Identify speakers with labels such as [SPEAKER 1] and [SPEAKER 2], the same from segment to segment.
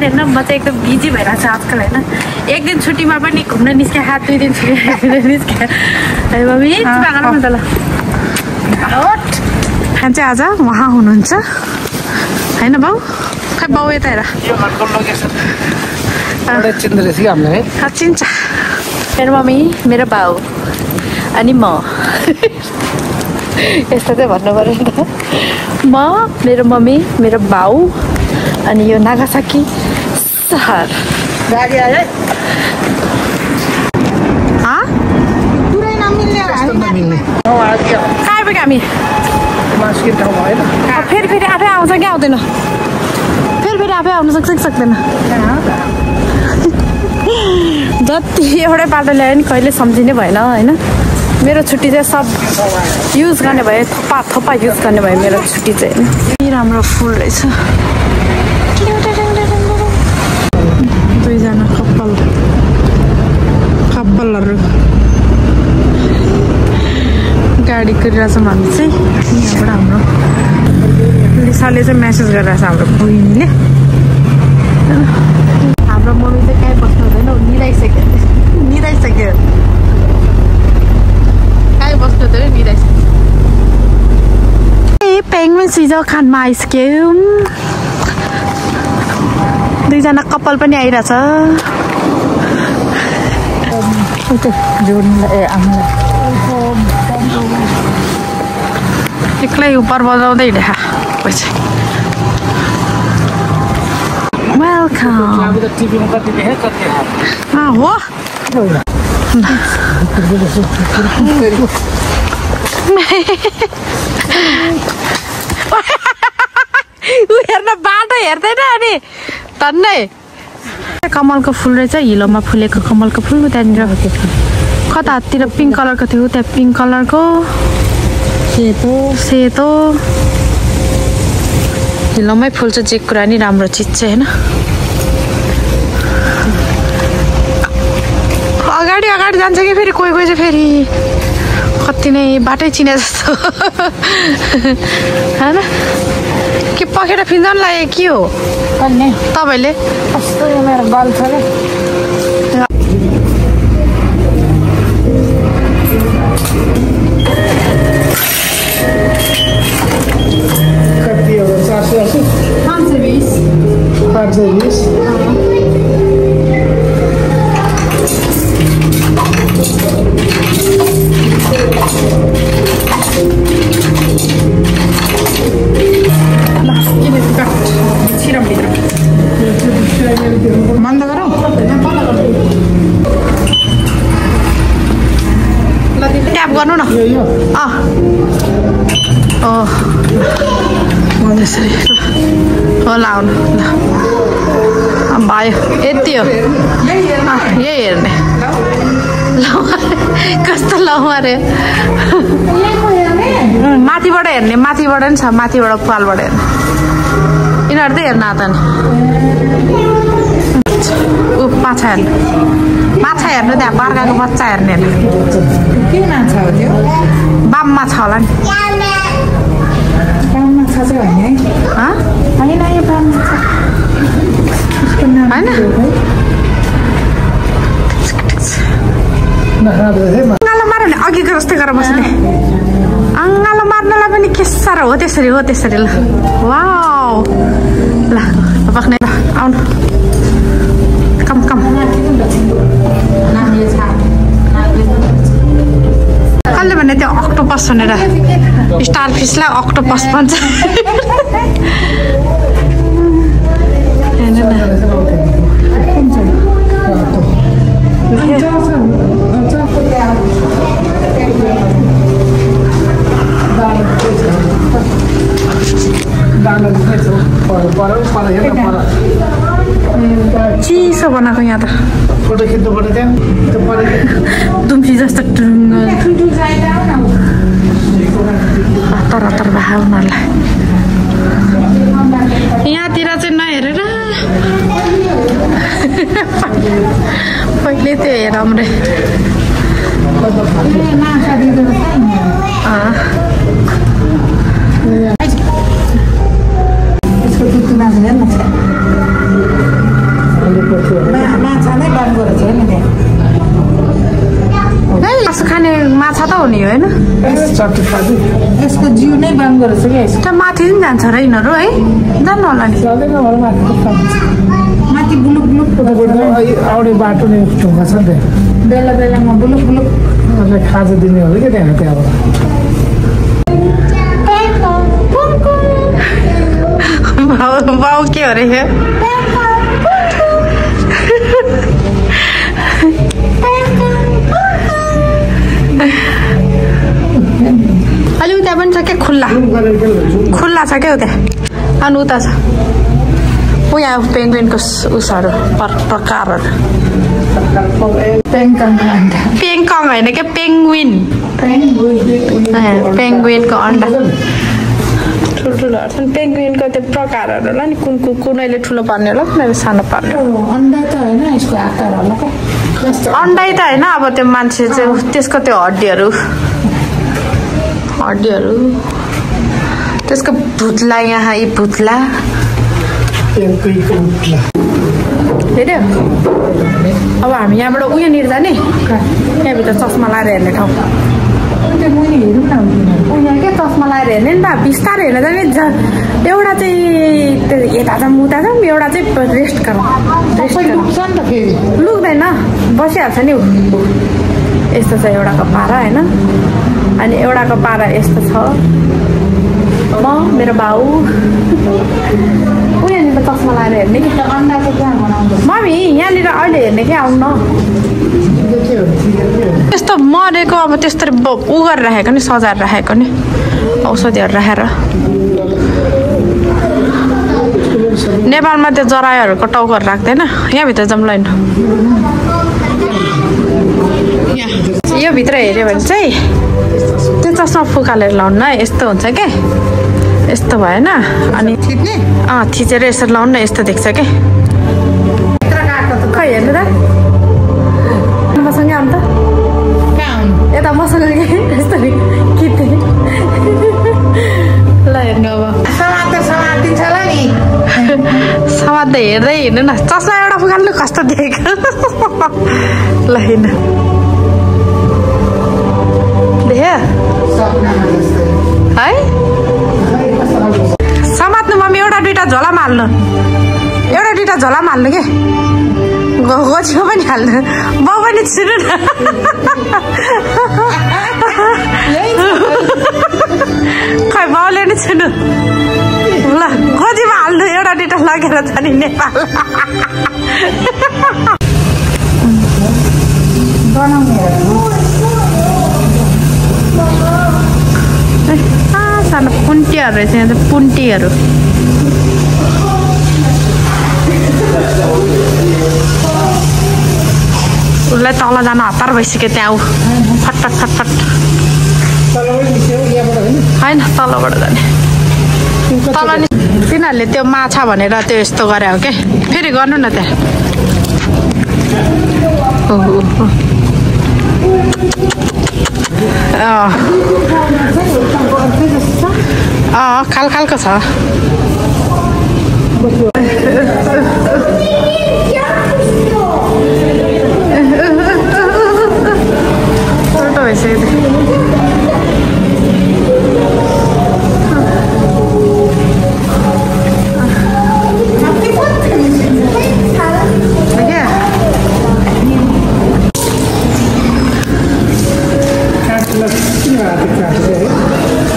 [SPEAKER 1] जाने होइन म चाहिँ एकदम बिजी भइरहेको छु आजकल होइन एक दिन छुट्टीमा पनि घुम्न निस्के हात 2 दिन छुट्टी निस्के है मम्मी चिपाएर न त ल खान चाहिँ आज उहाँ हुनुहुन्छ होइन बाउ खै बाउ यता हेर चिन्छ मेरो मम्मी मेरो बाउ अनि म यस्तो चाहिँ भन्नु पऱ्यो नि त म मेरो मम्मी मेरो बाउ अनि यो नागासाकी सहर गाडी आयो पुरै नमिल्ने कहाँ पुग्यो हामी फेरि आफै आउँछ कि आउँदैन फेरि आफै आउनु सक्छ कि सक्दैन जति एउटै बाटो ल्यायो नि कहिले सम्झिने भएन होइन मेरो छुट्टी चाहिँ सब युज गर्ने भयो थप्पा युज गर्ने भयो मेरो छुट्टी चाहिँ होइन राम्रो फुल रहेछ दुईजना कपालहरू गाडी कुरिरहेछ भने चाहिँ यहाँबाट हाम्रो लिसाले चाहिँ मेसेज गरिरहेछ हाम्रो बहिनीले हाम्रो मम्मी चाहिँ कहीँ बस्नु हुँदैन निदाइसक्यो कहीँ बस्नु हुँदैन निदाइसक्यो ए पेङ्गुइन सिजो खानमा आइसक्यौँ दुईजना कपाल पनि आइरहेछ एक्लै उपर बजाउँदै हिँडे पैसा वेलकम हो हेर्न बाटो हेर्दैन अनि तन्नै कमलको फुल रहेछ हिलोमा फुलेको कमलको फुल त्यहाँनिर कतातिर पिङ्क कलरको थियो त्यहाँ पिङ्क कलरको सेतो हिलोमै फुल्छ जे कुरा नि राम्रो चिज चाहिँ होइन अगाडि जान्छ कि फेरि कोही चाहिँ फेरि कति नै बाटै चिने जस्तो होइन के पखेटा फिन्जाउन लाग्यो के हो तपाईँले कस्तो मेरो गल छ नि 520 बन्द गरौँ ट्याप गर्नु न त्यसरी हो लाउनु ल भयो यति हो यही हेर्ने कस्तो लाउँ अरे माथिबाट हेर्ने माथिबाट नि छ माथिबाट पालबाट हेर्ने यिनीहरू चाहिँ हेर्न आउँछ नि माछा हेर्नु त्यहाँ बर्खाको बच्चा हेर्ने के माछा हो त्यो बाम माछा होला नि अङ्गालो मार भने अघिको जस्तै गरेर बस्ने अङ्गालो मार्नलाई पनि के साह्रो हो त्यसरी ल वाउ ल पक्ने ल आउनु कम कसले भने त्यो अक्टोपस भनेर स्टार फिसलाई अक्टोपस भन्छ चिसो बनाएको यहाँ त फोटो खिच्नु पर्यो त्यहाँ दुम्फी जस्तो हतार भए उनीहरूलाई यहाँतिर चाहिँ नहेरेर पहिले त्यो हेरौँ रे
[SPEAKER 2] माछा नै बन्द गरेको छ नि त्यहाँ
[SPEAKER 1] मासु खाने माछा त हो नि होइन
[SPEAKER 2] यसको जिउ नै बन्द गरेको छ कि
[SPEAKER 1] त्यहाँ माथि पनि जान्छ र यिनीहरू है जानु होला नि
[SPEAKER 2] माथि बुलुक बुलुक
[SPEAKER 3] आउने बाटो नै ढुङ्गा छ नि
[SPEAKER 2] बेला बेलामा बुलुक बुलुक
[SPEAKER 3] खाजा दिने हो कि त्यहाँबाट
[SPEAKER 1] बाउ के हो रे अलि उता पनि छ क्या खुल्ला खुल्ला छ क्या उता अनि उता छ ऊ यहाँ पेङ्गुइनको उसहरू प्रकारहरू पेङकङ होइन क्या पेङ्गुइन पेङ्गुइनको अन्डा ठुल्ठुलोहरू छन् पेङ्गुइनको त्यो प्रकारहरू होला नि कुनैले ठुलो पार्ने होला कुनैले सानो पार्ने
[SPEAKER 2] अन्डा त होइन यसको आकार होला
[SPEAKER 1] अन्डै त होइन अब त्यो मान्छे चाहिँ त्यसको त्यो हड्डीहरू त्यसको भुत्ला यहाँ यी भुत्ला हेऱ्यो अब हामी यहाँबाट उयोनिर जाने यहाँभित्र चस्मा लगाएर हेर्ने ठाउँ उयो क्या चस्मा लगाएर हेर्ने नि त बिस्तारै हेर्न जाने एउटा चाहिँ यता जाउँ उता जाउँ एउटा चाहिँ रेस्ट गरौँ लुक्दैन बसिहाल्छ नि यस्तो छ एउटाको पारा होइन अनि एउटाको पारा यस्तो छ म मेरो बाउ यहाँनिर चस्मा लगाएर हेर्ने कि
[SPEAKER 2] अन्डा चाहिँ कहाँ बनाउँछ
[SPEAKER 1] मम्मी यहाँनिर अहिले हेर्ने कि आउनु त्यस्तो मरेको अब त्यस्तरी उ गरेर राखेको नि सजाएर राखेको नि औषधिहरू राखेर नेपालमा त्यो जरायोहरूको टाउकोहरू राख्दैन यहाँभित्र जाउँ ल यो भित्र हेऱ्यो भने चाहिँ त्यो चस्मा फुकालेर लाउनु न यस्तो हुन्छ क्या यस्तो भएन अनि थिचेर यसरी लाउनु न यस्तो देख्छ क्या खै हेर्नु त मसँग आउनु त यता मसँग यस्तो किते ल हेर्नु अब समात्दा हेर्दै हिँड्नु न चस्मा एउटा फुकाल्नु कस्तो देखेको ल हिँड्नु देख्यो है समात्नु मम्मी एउटा दुइटा झोलामा हाल्नु एउटा दुइटा झोलामा हाल्नु के गोजीमा पनि हाल्नु बाउ पनि छुनु न खै बाउले नि छुनु ल गोजीमा हाल्नु एउटा दुइटा लगेर छ नि नेपाल सानो पुन्टीहरू रहेछ यहाँ त पुन्टीहरू उसलाई तल जान हतार भइसक्यो त्यहाँ ऊ फटफट फटफट होइन तलबाट जाने तल नि तिनीहरूले त्यो माछा भनेर त्यो यस्तो गरे हो क्या फेरि गर्नु न त्यहाँ खालको छ उल्टो भइसक्यो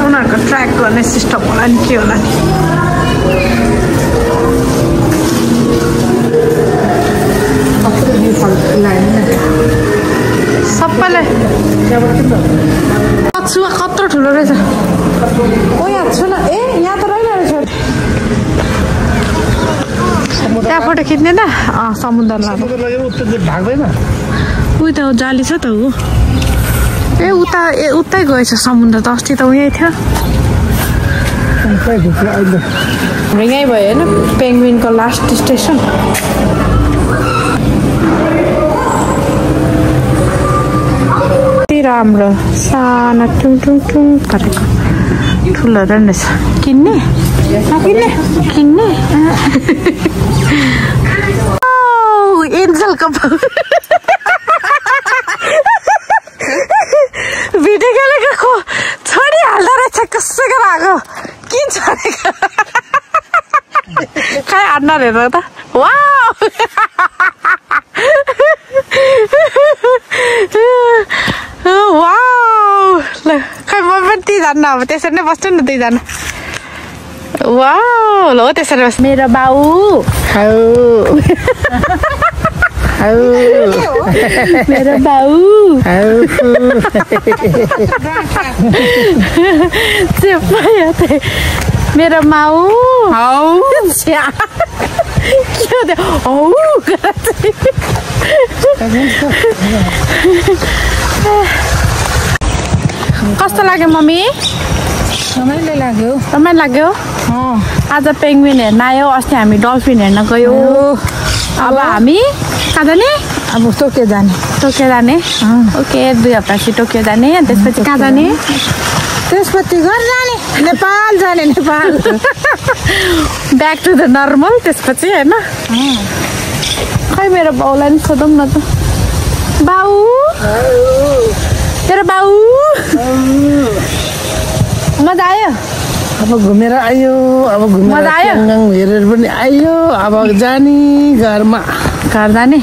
[SPEAKER 1] उनीहरूको ट्र्याक गर्ने सिस्टम होला नि के होला नि सबैलाई छुवा कत्रो ठुलो रहेछ ओ यहाँ छु न ए यहाँ त रहेन रहेछ त्यहाँ फोटो खिच्ने त समुद्र
[SPEAKER 3] भाग्दैन
[SPEAKER 1] उही त जाली छ त ऊ ए उतै गएछ समुद्र त अस्ति त उहीँ थियो हाम्रो यहीँ भयो होइन पेङ्गुइनको लास्ट स्टेसन राम्रो सानो टुङ टुङ टुङ गरेको ठुलो रहेछ किन्ने किन्ने किन्ने एन्जलको बाउ भिडियो खेलेको छोडिहाल्दो रहेछ कसैको भएको किन छोडेको खै हान्ना हेर त वाउ वाउ ल खै म पनि त्यही जान्न अब त्यसरी नै बस्नु न दुईजना वाउ ल त्यसरी बस मेरो बाउ मेरो बाउ मेरो माउ कस्तो लाग्यो मम्मी
[SPEAKER 2] रमाइलो लाग्यो
[SPEAKER 1] रमाइलो लाग्यो आज पेङ्गुइन हेर्न आयो अस्ति हामी डल्फिन हेर्न गयो अब हामी कहाँ जाने
[SPEAKER 2] अब टोकियो जाने
[SPEAKER 1] ओके 2 हप्तापछि टोकियो जाने त्यसपछि कहाँ जाने
[SPEAKER 2] त्यसपछि घर जाने नेपाल जाने Nepal
[SPEAKER 1] back to the normal त्यसपछि होइन खै मेरो बाउलाई नि सोधौँ न त बाउ तेरो बाउ मजा आयो
[SPEAKER 3] अब घुमेर आयो अब घुमेर
[SPEAKER 1] मजा आयो
[SPEAKER 3] हेरेर पनि आयो अब जाने घरमा
[SPEAKER 1] घर जाने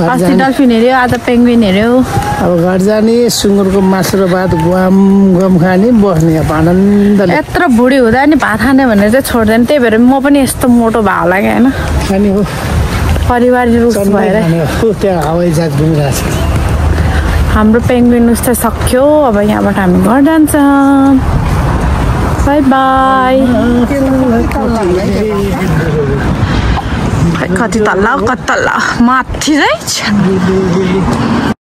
[SPEAKER 1] अस्ति डल्फिन हेऱ्यो आज पेङ्गुइन हेऱ्यो
[SPEAKER 3] अब घर जाने सुँगुरको मासु र भात गुम खाने बस्ने अब आनन्दले
[SPEAKER 1] यत्रो बुढी हुँदा नि भात खाने भनेर चाहिँ छोड्दैन त्यही भएर म पनि यस्तो मोटो भएको लाग्यो होइन
[SPEAKER 3] खाने हो
[SPEAKER 1] परिवार रुख भएर
[SPEAKER 3] त्यहाँ हवाई जहाज घुमिरहेको छ
[SPEAKER 1] हाम्रो पेङ्गुइन उस्तै सक्यो अब यहाँबाट हामी घर जान्छ बाई बाई कति तल्ला कति तल्ला माथि चाहिँ